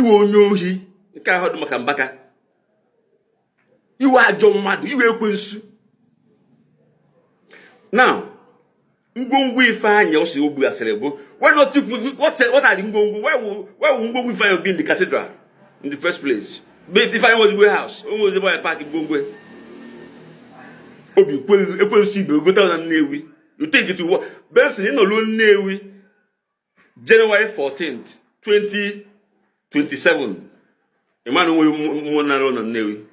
Iwe onye ohi nke ahụ dị maka Mbaka. Iwe ajọ mmadụ, iwe ekwensu. Now, ngwongwo Ifeanyị ọ sị o gbugasịrị bụ, why not you, what are the ngwongwo? Why will ngwongwo Ifeanyị be in the cathedral in the first place? Ifeanyị was warehouse, o nwezi ebe park ngwongwo. Obi ekwensu igbe gote na Nnewi. You think it will work? Benson, ị nọruo Nnewi January 14th, 2027. Ị ma na onwere mmụọ nara ụlọ Nnewi.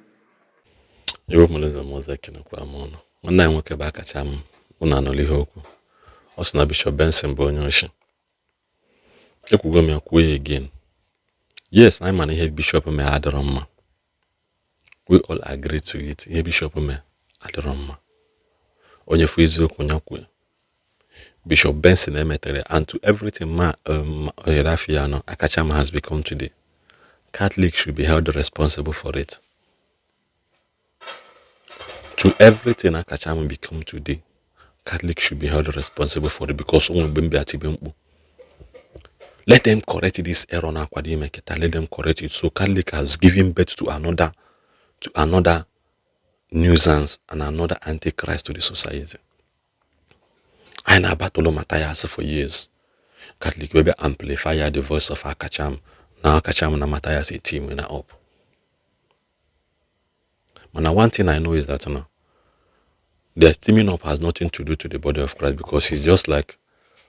Igbo mụrụ ụzọ m ọzọ, ekenekwa m ụnụ. Nwanne anyị nwoke bụ akacha m, ụnụ anụla ihe okwu. Ọ sị na Bishop Benson bụ onye oshi. Ekwugo m ya, kwuo ya again. Yes, anyị ma na ihe Bishop mee adịrọ mma. We all agree to it. Ihe Bishop mee adịrọ mma. Onye fụ eziokwu ya kwuo. Bishop Benson emetere and to everything ma ohere afọ ya anọ Akacham has become today. Catholic should be held responsible for it. To everything Akacham become today, Catholic should be held responsible for it, because onwe mgbe m bịa tibe mkpu. Let them correct this error na-akwado ime kịta. Let them correct it. So Catholic has given birth to another nuisance and another antichrist to the society. Anyị na-abatụlụ Matthias for years. Catholic wee bịa amplify the voice of Akacham na Akacham na Matthias a team na up. Mana one thing I know is that now their teaming up has nothing to do to the body of Christ, because it's just like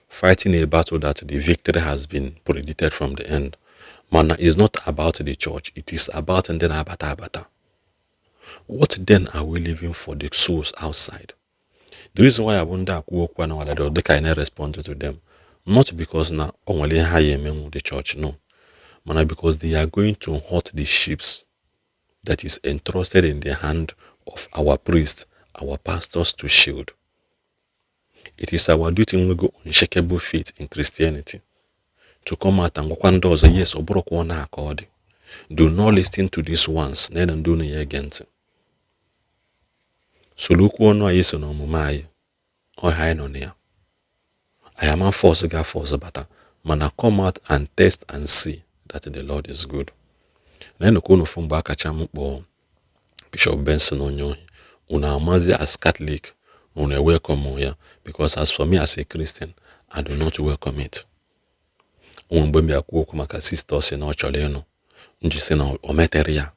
fighting a battle that the victory has been predicted from the end. Mana it's not about the church, it is about ndị na-abata abata. What then are we living for the souls outside? The reason why abụ ndị akwụ okwu a na wadado dịka anyị na-respond to them, not because na o nwere ihe ha ya emenwu the church, no, mana because they are going to hurt the sheep that is entrusted in the hand of our priests, our pastors to shield. It is our duty nwego unshakable faith in Christianity to come out and gwakwa ndị ọzọ, yes, ọ bụrụkwa ọ na-aka ọ dị. Do not listen to these ones na ndị unu ya ege ntị. Soro okwu ọnụ anyị so n'omume anyị ọhịa anyị nọ na ya. Anyị ama force ga force bata, mana come out and test and see that the Lord is good. Na ka unu fụ mgbe a kacha m kpọọ Bishop Benson onye ohi, unu amazi as Catholic unu welcome ya, because as for me as a Christian, I do not welcome it. Onwe mgbe m bịa kwuo okwu maka sister, ọ sị na ọ chọrọ ịnụ nji sị na o metere ya,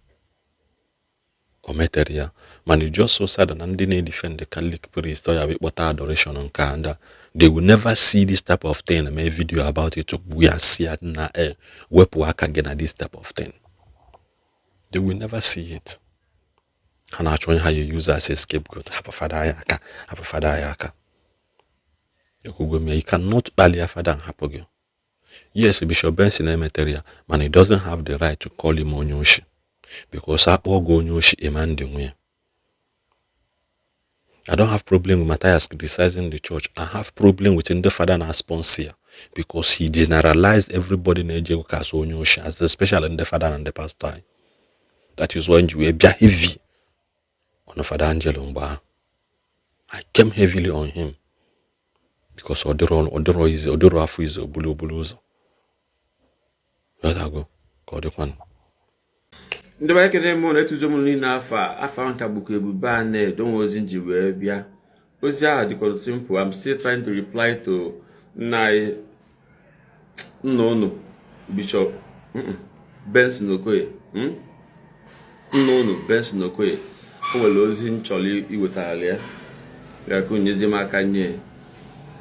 o metere ya. Mana it's just so sad na ndị na-edefend the Catholic priest, ọ ya bụ ịkpọta adoration nke a ndị they will never see this type of thing, mee video about it, we are see na wepụ aka gị na this type of thing. They will never see it. Ha na-achọ onye ha ya use as a scapegoat. Hapụ fada ya aka, hapụ fada ya aka. Ekwugo m ya, you cannot kpalie fada and hapụ gị. Yes, Bishop Benson emetere ya, mana he doesn't have the right to call him onye oshi, because akpọọ gị onye oshi, ịma ndị nwe. I don't have problem with Matthias criticizing the church. I have problem with ndị fada na sponsor ya, because he generalized everybody na-eje ụka as onye oshi, as especially ndị fada na ndị pastor anyị. That is why ji wee bịa heavy on Fada Angelo mgbe ahụ. I came heavily on him because ọ dịrọ, ọ dịrọ izi, ọ dịrọ afọ izi obulu obulu ụzọ. Ghọtago ka ọ dịkwanụ. Ndị be ekene m na etuzo m niile. Afọ a afọ nka bụkwa ebube a na-edo nwe ozi nji wee bịa. Ozi ahụ dịkwa simple. I'm still trying to reply to nna anyị, nna unu, Bishop Benson Okoye, Nna unu Benson Okoye, o nwere ozi m chọrọ iwetara ya, ya ka onyezie m aka nye.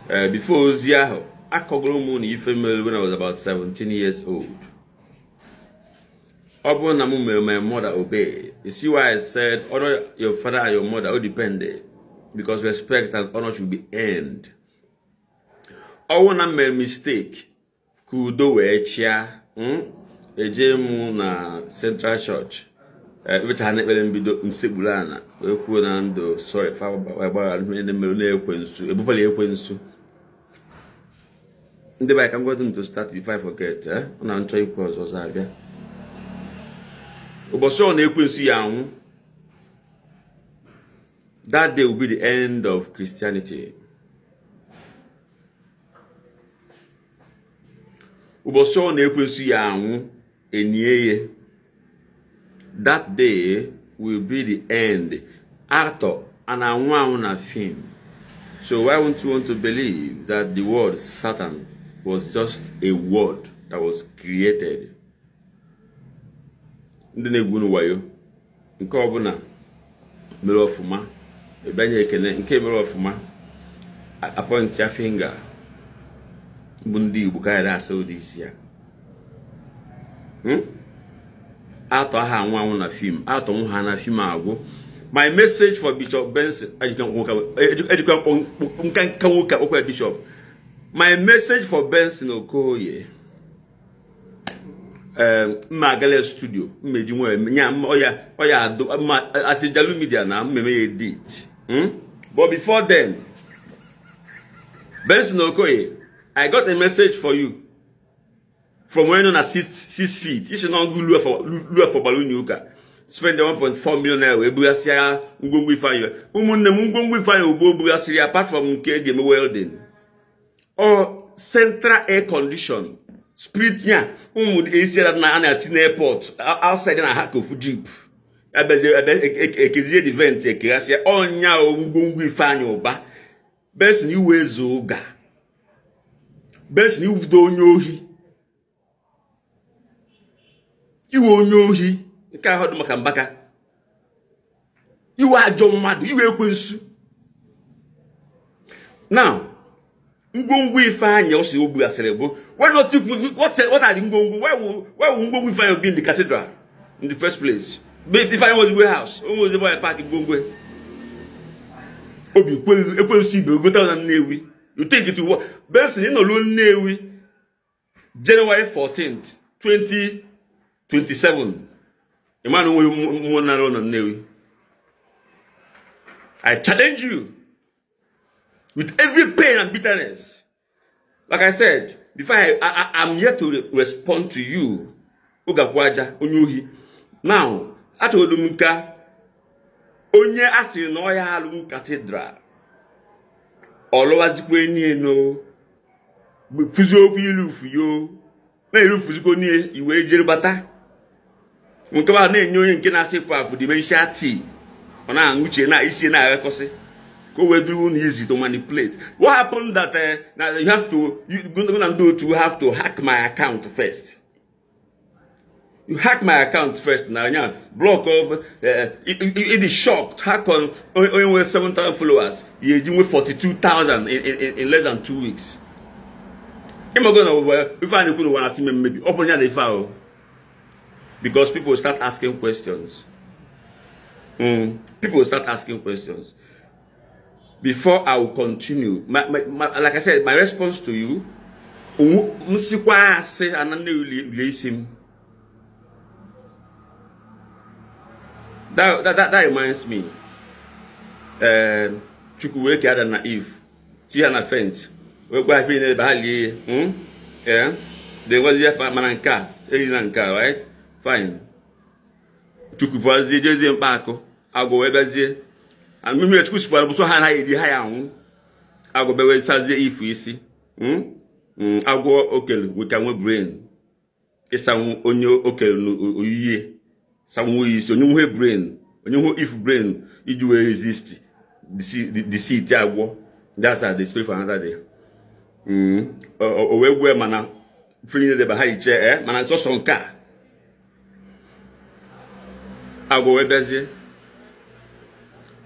Ee, before ozi ahụ, akọgoro m na ife mere when I was about 17 years old. Ọ bụrụ na m mere my mother obey. You see why I said honor your father and your mother? O depend, because respect and honor should be earned. Ọ bụrụ na m mere mistake ka udo wee chịa, eje m na Central Church emecha na ekpere mbido nsekpuru ana wee kwuo na ndụ sorry, fa gbaghara ihe ndị mere na-ekwensu ebukwala ekwensu. Ndị be anyị, ka m gwatụ m to start before I forget. Ọ na nchọ ikwu ọzọ ọzọ abịa. Ụbọchị ọ na-ekwensu ya anwụ, that day will be the end of Christianity. Ụbọchị ọ na-ekwensu ya anwụ, enie ya. That day will be the end. Actor a na-anwụ anwụ na film. So why won't you want to believe that the word Satan was just a word that was created? Ndị na-egwu unu wayo, nke ọbụla mere ọfụma ebanye ekene, nke mere ọfụma apoint ya finger. Bụ ndị Igbo ka ya asa ụdị isi ya. Atọ aha anwụ anwụ na film, atọ nwụ ha na film agwụ. My message for Bishop Benson, ejikwa nka nka nwoke okwu Bishop, my message for Benson Okoye, mma agala studio mmeji nwe nya ọya ọya adụ mma asị Jalu Media na mmemme ya edit. But before then, Benson Okoye, I got a message for you from when nọ na 6 feet. Isi na ọgụ lu afọ gbara unyi ụka, spend 1.4 million naira wee bughasịa ngwongwo Ifeanyị. Ụmụnne m, ngwongwo Ifeanyị ugbo bughasịrị, apart from nke eji eme welding, ọ central air condition spirit ya, ụmụ esi na a na-ati n'airport outside na ha ka ofu jeep ebe ekezie the vent ekeghasịa ọnya. Ngwongwo Ifeanyị Ụba, Benson, iwe eze ụga. Benson, iwudo onye ohi, iwe onye ohi nke ahụ dị maka Mbaka, iwe ajọ mmadụ, iwe ekwensu. Now, ngwongwo Ifeanyị ọ si o bughasịrị bụ, why not you, what are the ngwongwo? Why will ngwongwo Ifeanyị be in the cathedral in the first place? Ifeanyị was warehouse o nwezi ebe park ngwongwo obi ekwensu ibe ogota na Nnewi. You think it will work? Benson, ị nọruo Nnewi January 14th 2027, ịma na onwe mmụọ nara ụlọ Nnewi. I challenge you with every pain and bitterness. Like I said before, I'm here to respond to you. Ogakwu aja onye ohi. Now, achọgodo m nka onye a sịrị na ọ ya alụ cathedral, ọ lụwazikwa enyi no kwuzi okwu ilufu yo na-erufuzikwa onye iwe jere bata nke ba na-enye onye nke na-asịpụ apụ dementia tea, ọ na-aṅụ uche na isi na-aghakọsị ka o wee duru unu easy to manipulate. What happened that na you have to, you go na ndị otu have to hack my account first? You hack my account first na anya block of it is shocked. How come onye nwere 7,000 followers ya eji nwe 42,000 in less than 2 weeks? Ịmago na ụwa ife a na-ekwu n'ụwa na-asị mmebi ọ bụ ya na ife ahụ, because people start asking questions. People start asking questions. Before I will continue, like I said, my response to you, m sikwa asị ana nne ule isi m. That reminds me, Chukwu wee kee Adam na Eve, tinye ha na fence, wee gwa ha ife niile ebe ha lie. Yeah, de ngozi ya fa mana nke a erina nke a, right? Fine. Chukwu pụazie jezie mkpa akụ agwọ wee bịazie mmiri. Chukwu sikwara bụ so ha anaghị eri ha ya anwụ. Agwọ bịa sazie ifu isi. Agwọ okele ka nwe brain ịsanwu onye okele n'oyiyi sanwu ya isi, onye nwe brain, onye nwe if brain iji wee resist deceit agwọ. That's the story for another day. O wee gwee mana ife niile debe ha iche e mana sọsọ nke a. Agwọ wee bịazie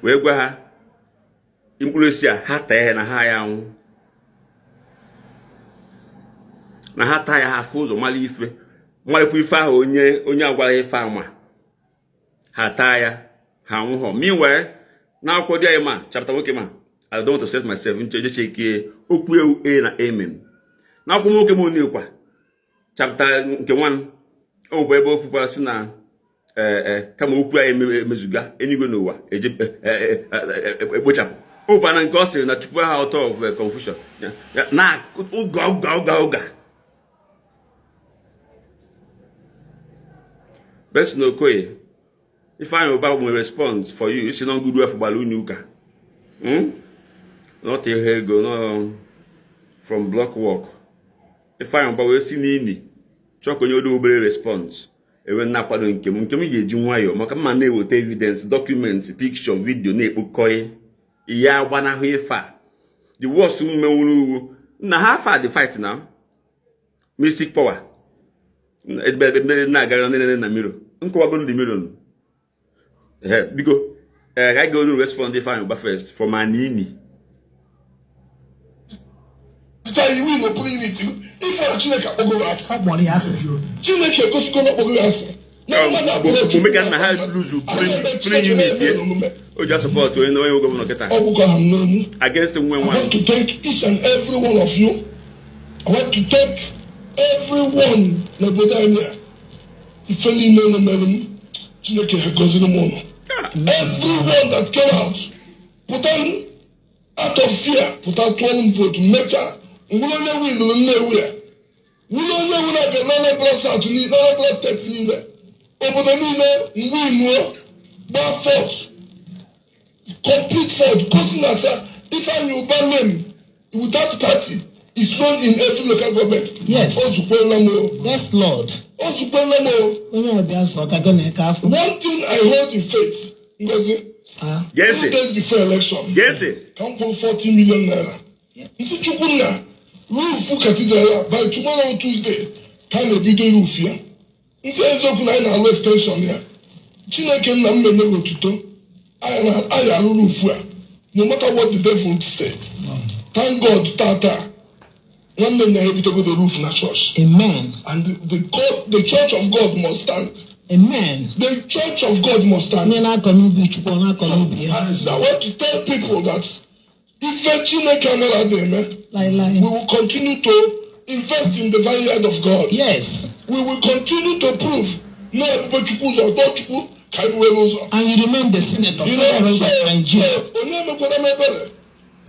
wee gwa ha mkpụrụ osisi a ha taa ya na ha ya anwụ, na ha taa ya ha afụ ụzọ mara ife, marakwa ife ahụ onye onye agwara ife ama ha taa ya ha anwụghọ. Meanwhile, n'akwụkwọ dị anyị ma chapter nwoke ma, I don't want to stress myself nche ejeche ike okwu ewu a na amen. N'akwụkwọ nwoke m onekwa chapter nke 1, o nwekwa ebe o kwukwara sị na ee kama okwu anyị emezuga eluigwe n'ụwa eje ekpochapụ. O nwekwa na nke ọ sịrị na Chukwu aha author of confusion na ụga ụga ụga ụga. Benson Okoye, Ifeanyi Uba nwere response for you. Isi na nguru afọ gbara unyi ụka not ihe ego no from block work. Ifeanyi Uba wee si n'ili Chọọ ka onye odo obere response ewe na-akwado nke m. Nke m ga-eji nwayọọ maka mma na-eweta evidence, document, picture, video na-ekpokọghị ya agbanahụ ife a. The worst mmenwuru uwu na ha fa the fight now, mystic power ebe na-agara nene na mirror nkọwago the mirror. Biko, ka anyị ga respond Ifeanyi Uba first for Manini. Iwu Igbo unit ife a, Chineke akpọgoro asị. Ọ kpọrọ ya asị. Chineke egosigo na ọkpọgoro asị. Omega na ha lose polling unit ye o ji support onye governor kịta Ọgwụgwọ ha n'onu. against nwe I nwa. Want to thank each and every one of you. I want to thank everyone n'obodo anyị a. Ife niile unu mere m, Chineke gọziri m ụnụ. Everyone that came out, pụta out of fear, pụta tụọ m vote, mechaa ngwụrụ onye winụrụ Nnewi a, wụrụ onye wụrụ aga na Anambra South niile, Anambra State niile, obodo niile mwinuo, gbaa fourth, complete fourth, gosi na taa Ifeanyi Uba name without party is known in every local government. Yes. O zukwela m o. Yes, Lord. O zukwela m o. Onye ọbịa sọ ka gị na-eke afọ. One thing I hold in faith, Ngozi, Saa. Gee two ntị. days before election, Gee ntị. ka m kwụrụ 40 million naira. Nsi Chukwu nna, roof cathedral a, by tomorrow Tuesday ka a na-ebido roof ya. Nsi eziokwu na anyị na-alụ extension ya. Chineke nna m menye gị otuto. Anyị alụ roof a, no matter what the devil said. Thank God, tata nwanne nna ya ebutegodo roof na church. Amen. And the church of God must stand. Amen. The church of God must stand. Onye na-akọ n'ubi Chukwu, ọ na-akọ n'ubi ya. And I want to tell people that ife Chineke amara na-eme, Laịlaị. we will continue to invest in the vineyard of God. We will continue to prove na ebube Chukwu ụzọ tọọ Chukwu ka anyị were ụzọ. And you remain the senator You for the know, rest so, of Nigeria. so, onye emekwara m ebere,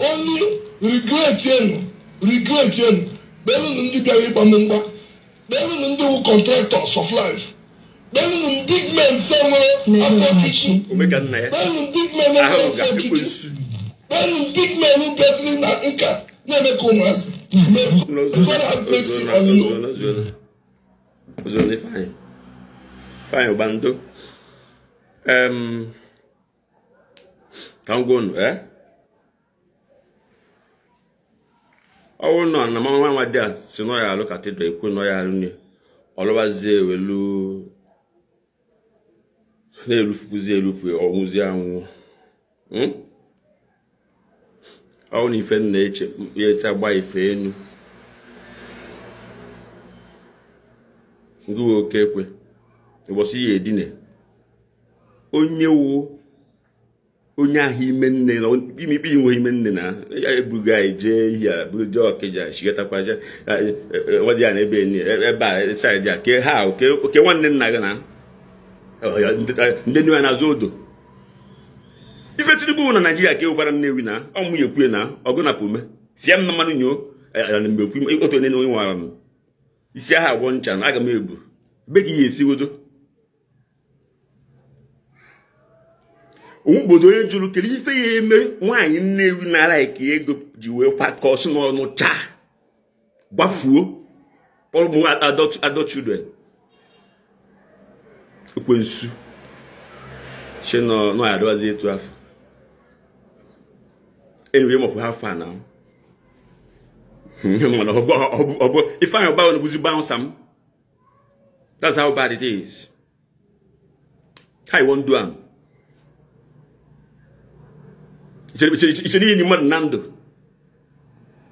only regret yenu, regret yenu, kpelụnụ ndị bịara ịgba m mgba, kpelụnụ ndị wu contractors of life, kpelụnụ big men se nwere Na-eme afọ ha Chukwu, Omega nna ya kpelụnụ big men nwere ahụ ga afọ Chukwu. ekwensu. Kpelụnụ big men bịaziri na nka na-eme ka ụmụazị. May God have mercy on you. Ozuona Ifeanyị Uba ndo ka m gwa unu, ọ bụrụ na na mama nwa dị a si nọ ya alụ cathedral, ekwu nọ ya alụ ne ọlụbazie, ewelu na-erufukwuzi erufu, ọnwụzi anwụ. Ọ bụrụ na ife m na-eche ya echa gba ife enu ngụwa oke ekwe ụbọchị ya edine onye wu onye ahụ ime nne na ime ikpe inwe ime nne na ebuga anyị jee ihe a buru jee Ọkịja chigatakwa jee nwadị ya na ebe ebe a side a ke ha ke nwanne nna gị na ndị nne ya na-azụ odo ife Tinubu na Naijiria ka ewekwara Nnewi na ọmụ ya ekwue na ọgụ na pome fịa m na mmanụ nyoo mgbe otu onye onye nwara m isi ahụ agwọ ncha na aga m ebu be gị ya esiwodo obodo onye jụrụ kedu ife ya eme nwaanyị Nnewi nara ike ego ji wee kwakọ si n'ọnụ chaa gbafuo ụmụ adult children ekwensu si nọ ya adịwazi etu afọ anyway mọpụ ha fa na mana ọbụ Ifeanyi Uba na-ebuzi bouncer m. That's how bad it is. How you wan do am? Ichere ihe mmadụ na ndụ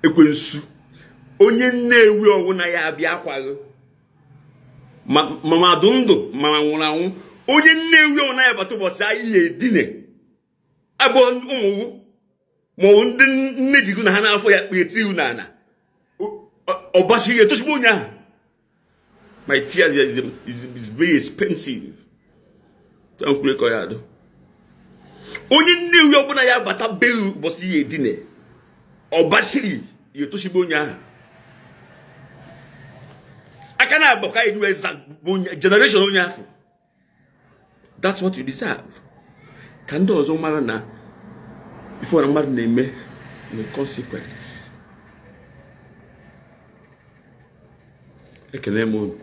ekwensu onye Nnewi ọwụ na ya abịa akwaghị ma ma dụ ndụ ma nwụrụ anwụ onye Nnewi ọwụ na ya bata ụbọchị anyị ya edine abụọ ụmụ ma ọ ndị nne jigo na ha n'afọ ya kpa eti n'ala ọbachiri etochikwa onye ahụ. My tears is very expensive. Nkwure ka ya adụ onye Nnewi ọbụla ya bata beghị ụbọchị ya edine ọbachiri ya etochigbo onye ahụ aka na abụọ ka anyị wee za generation onye afọ. That's what you deserve. Ka ndị ọzọ mara na ife ọra mmadụ na-eme na consequence. Ekene m unu.